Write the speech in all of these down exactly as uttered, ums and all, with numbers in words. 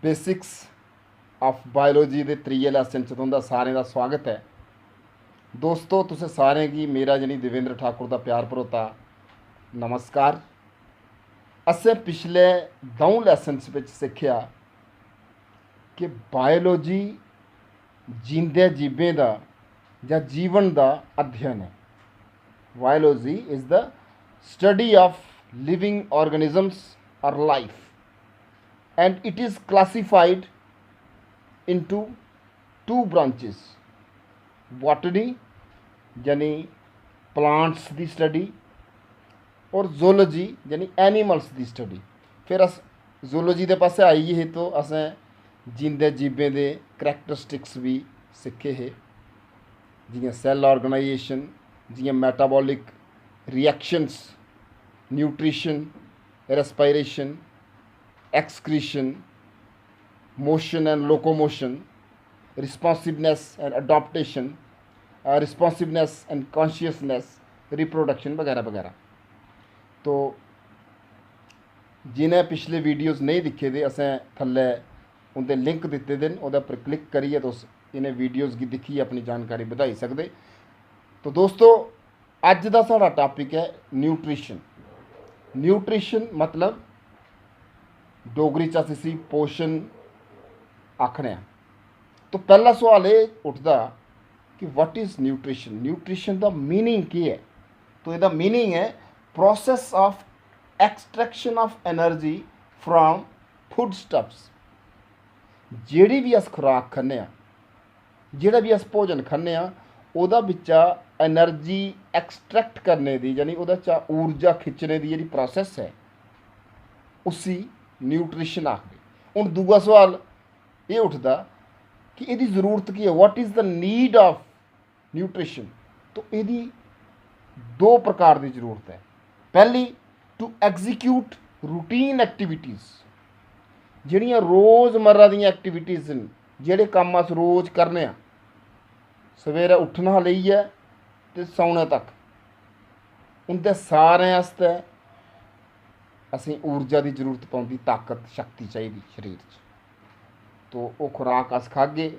Basics of biology दे त्रीए lesson च तुं'दा सारें दा स्वागत ऐ। दोस्तो, तुसें सारें गी मेरा, यानी देवेंद्र ठाकुर दा प्यार भरोता नमस्कार। असें पिछले द'ऊं लैसन्स बिच सिक्खेआ कि बायोलॉजी जींदे जीवें दा जां जीवन दा अध्ययन ऐ। Biology is the study of living organisms or life, and it is classified into two branches, botany यानी प्लांट्स दी स्टडी और जूलॉजी यानी एनिमल्स दी स्टडी। फिर अस जूलॉजी दे पासै आई गे हे, तो असें जींदे जीवें दे करैक्टरिस्टिक्स बी सिक्खे हे, जि'यां सेल ऑर्गेनाइजेशन, जि'यां metabolic reactions, nutrition, respiration, excretion, motion and locomotion, responsiveness and adaptation, responsiveness and consciousness, reproduction बगैरा बगैरा। तो जि'नें पिछले वीडियोज़ नेईं दिक्खे दे, असें थल्लै उं'दे लिंक दित्ते दे न, ओह्दे पर क्लिक करियै तुस इ'नें वीडियोज़ गी दिक्खियै अपनी जानकारी बधाई सकदे। तो दोस्तो, अज्ज दा साढ़ा टॉपिक ऐ न्यूट्रिशन। न्यूट्रिशन मतलब डोगरी च अस इसी पोशन आखने आं। तो पैह्ला सोआल एह् उठदा कि what is nutrition? न्यूट्रिशन दा मीनिंग केह् ऐ? तो एह्दा मीनिंग ऐ process of extraction of energy from foodstuffs। जेह्ड़ी बी अस खुराक खन्ने आं, जेह्ड़ा बी अस भोजन खन्ने आं, ओह्दा बिच्चा एनर्जी एक्सट्रैक्ट करने दी, यानी ओह्दे चा ऊर्जा खिच्चने दी जेह्ड़ी प्रोसेस ऐ, उसी न्यूट्रिशन आखदे। हून दूआ सोआल एह् उठदा कि एह्दी जरूरत केह् ऐ? What is the need of nutrition? तो एह्दी दो प्रकार दी जरूरत ऐ। पैह्ली, to execute routine activities, जेह्ड़ियां रोजमर्रा दियां एक्टिविटीज न, जेह्ड़े कम्म अस रोज करने आं, सवेरै उट्ठना हा लेइयै ते सौने तक, उं'दे सारें आस्तै असें ऊर्जा दी जरूरत पौंदी, ताकत, शक्ति चाहिदी शरीर च। तो ओह् खुराक अस खागे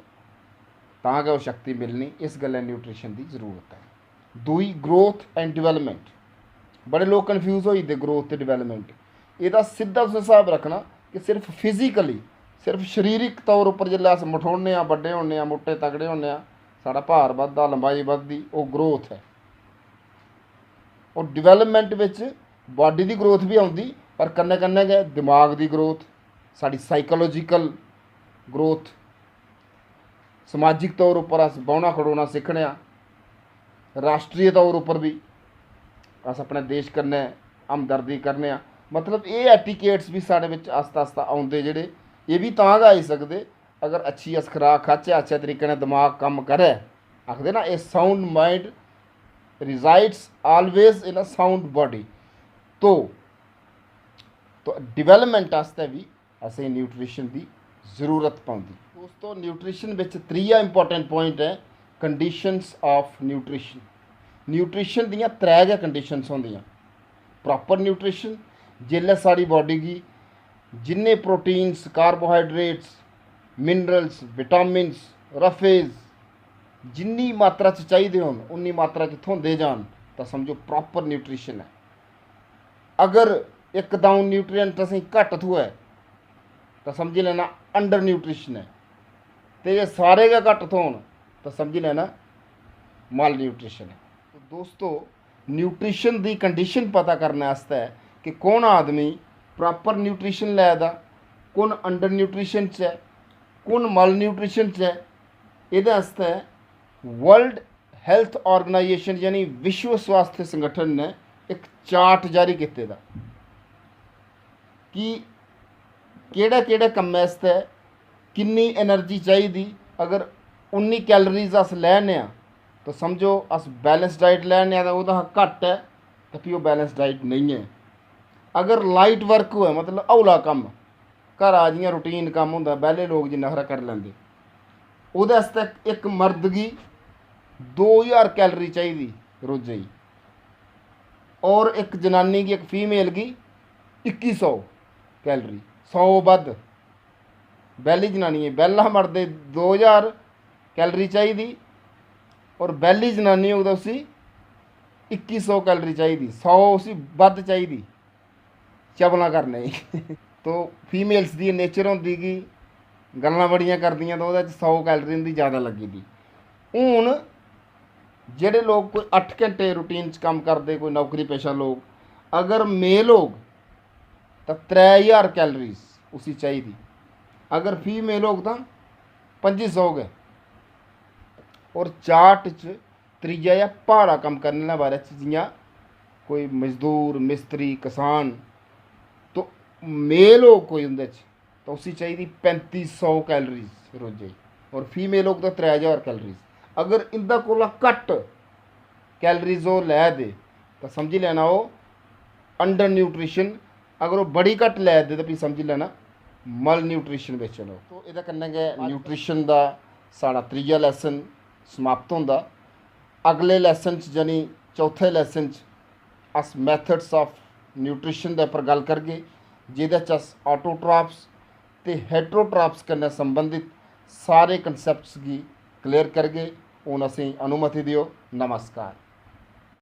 तां गै ओह् शक्ति मिलनी, इस गल्लै न्यूट्रिशन दी जरूरत ऐ। दूई, ग्रोथ एंड डेवलपमेंट। बड़े लोक कन्फ्यूज होई जंदे ग्रोथ ते डेवलपमेंट। एह्दा सिद्धा तुसें स्हाब रक्खना कि सिर्फ फिजिकली, सिर्फ शरीरक तौर उप्पर जिसलै अस मठोने आं, बड्डे होने आं, मुट्टे तगड़े होने आं, साढ़ा भार बधदा, लंबाई बधदी, ओह् ग्रोथ ऐ। और डेवलपमेंट बिच बॉडी दी ग्रोथ बी औंदी, पर कन्नै कन्नै गै दमाग दी ग्रोथ, साढ़ी साइकोलॉजिकल ग्रोथ, समाजिक तौर उप्पर अस बौह्ना खड़ोना सिक्खने आं, राश्ट्रीय तौर उप्पर बी अस अपने देश कन्नै हमदर्दी करने आं। मतलब एह् एटिकेट्स बी साढ़े बिच आस्ता आस्ता औंदे, जेह्ड़े एह् बी तां गै आई सकदे अगर अच्छी अस खराक खाचै, अच्छे तरीके कन्नै दमाग कम्म करै। आखदे ना, "A sound mind resides always in a sound body।" तो तो डेवलपमेंट आस्तै बी असें न्यूट्रिशन दी जरूरत पौंदी। दोस्तो, न्यूट्रिशन बिच त्रीया इंपॉर्टेंट पॉइंट ऐ कंडीशंस ऑफ न्यूट्रिशन। न्यूट्रिशन दियां त्रै गै कंडीशंस होंदियां। प्रॉपर न्यूट्रिशन, जेल्लै साढ़ी बॉडी गी जिन्ने proteins, carbohydrates, minerals, vitamins, roughage जिन्नी मात्रा च चाहिदे होन, उन्नी मात्रा च थ्होंदे जान, तां समझो प्रॉपर न्यूट्रिशन ऐ। अगर इक द'ऊं न्यूट्रिएंट असेंगी घट्ट थ्होऐ, तां समझी लैना अंडर न्यूट्रिशन ऐ। ते जे सारे गै घट्ट थ्होन, तां समझी लैना मल न्यूट्रिशन ऐ। तो दोस्तो, न्यूट्रिशन दी कंडीशन पता करने आस्तै कि कौन आदमी प्रॉपर न्यूट्रिशन लै दा, कौन अंडर न्यूट्रिशन च ऐ, कौन मल न्यूट्रिशन च ऐ, एह्दे आस्तै वर्ल्ड हेल्थ ऑर्गेनाइजेशन यानी विश्व स्वास्थ्य संगठन ने इक चार्ट जारी कीते दा कि केह्ड़े केह्ड़े कम्मै आस्तै किन्नी एनर्जी चाहिदी। अगर उन्नी कैलोरीज अस लैने आं, तो समझो अस बैलेंस डाइट लैने आं, ते ओह्दे शा घट्ट ऐ, ते फ्ही ओह् बैलेंस डाइट नेईं ऐ। अगर लाइट वर्क होऐ, मतलब हौला कम्म, घरा जि'यां रूटीन कम्म होंदा, बेह्ले लोक जिन्ना हारा करी लैंदे, ओह्दे आस्तै इक मर्द गी दो ज्हार कैलोरी चाहिदी रोजै दी, और इक जनानी गी, इक फीमेल गी इक्की सौ कैलोरी, सौ बद्ध। बैल्ली जनानियें, बैल्ला मर्दे दो ज्हार कैलरी चाहिदी, और बैल्ली जनानी होग तां उसी इक्की सौ कैलरी चाहिदी, सौ उसी बद्ध चाहिदी चपलां करने गी। तो फीमेल्स दी नेचर होंदी कि गल्लां बड़ियां करदियां, तो ओह्दे च सौ कैलरी उं'दी ज़्यादा लग्गी दी। हून जेह्ड़े लोक कोई अट्ठ घैंटे रूटीन च कम्म करदे, कोई नौकरी पेशा लोक, अगर मेल होग तां त्रै ज्हार कैलरीज उसी चाहिदी, अगर फीमेल होग तां पंजी सौ गै। और चार्ट च त्रीया ऐ प्हाड़ा कम्म करने आह्लें बारे च, जि'यां कोई मजदूर, मिस्त्री, किसान, तो मेल होग कोई उं'दे च, तां उसी चाहिदी पैंती सौ कैलरीज रोजै दी, और फीमेल होग तां त्रै ज्हार कैलरीज। अगर इं'दे कोला घट्ट कैलरीज ओह् लै दे, तां समझी लैना ओह् अंडर न्यूट्रिशन। अगर ओह् बड़ी घट्ट लै दे, तां फ्ही समझी लैना मल न्यूट्रिशन बिच न ओह्। तो एह्दे कन्नै गै न्यूट्रिशन दा साढ़ा त्रीया लैसन समाप्त होंदा। अगले लैसन च, यानी चौथे लैसन च, अस मैथड्स आफ न्यूट्रिशन दे उप्पर गल्ल करगे, जेह्दे च अस ऑटोट्राफ्स ते हेटरोट्राफ्स कन्नै संबंधित सारे कंसैप्ट्स गी क्लियर करगे। हून असेंगी अनुमति देओ। नमस्कार।